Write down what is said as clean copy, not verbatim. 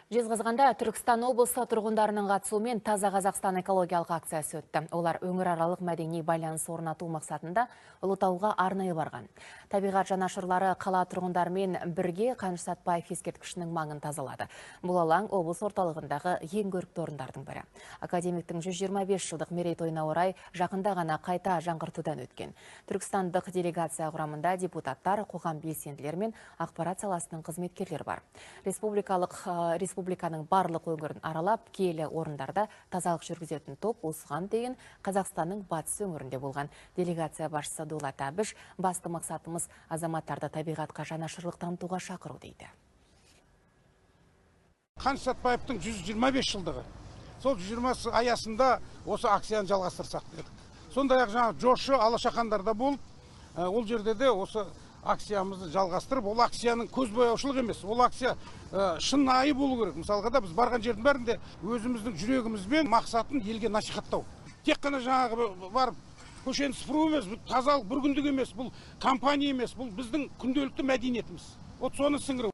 Жезқазғанда Түркістан облысы тұрғындарының қатысуымен «Таза Қазақстан» экологиялық акциясы өтті. Олар өңіраралық мәдени байланыс орнату мақсатында Ұлытауға арнайы барған. Табиғат жанашырлары қала тұрғындарымен бірге Қаныш Сәтбаев ескерткішінің маңын тазалады. Бұл алаң облыс орталығындағы ең көрікті орындардың бірі. Академиктің 125 жылдық мерейтойына орай жақында ғана қайта жаңғыртудан өткен. Түркістандық делегация құрамында депутаттар, қоғам белсенділері мен ақпарат саласының қызметкерлері бар. Республиканың барлық өңірін аралап, киелі орындарда тазалық жүргізетін топ осыған дейін Қазақстанның батыс өңірінде болған. Делегация басшысы Дулат Әбіш «Басты мақсатымыз – азаматтарды табиғатқа жанашырлық танытуға шақыру», – дейді. Қаныш Сәтбаевтың 125 жылдығы, сол 120 аясында осы акцияны жалғастырсақ дедік. Сондай ақ жаңағы Жошы, Алашахандарда болып, ол жерде де осы акциямызды жалғастырып, ол акцияның көзбояушылық емес, ол акция шынайы болу керек. Мысалға да, біз барған жердің бәрінде өзіміздің жүрегімізбен мақсатын елге насихаттау. Тек қана жаңағы барып көшені сыпыру емес, бұл тазалық бір күндік емес, бұл кампания емес, бұл біздің күнделікті мәдениетіміз. Вот соны сіңіру.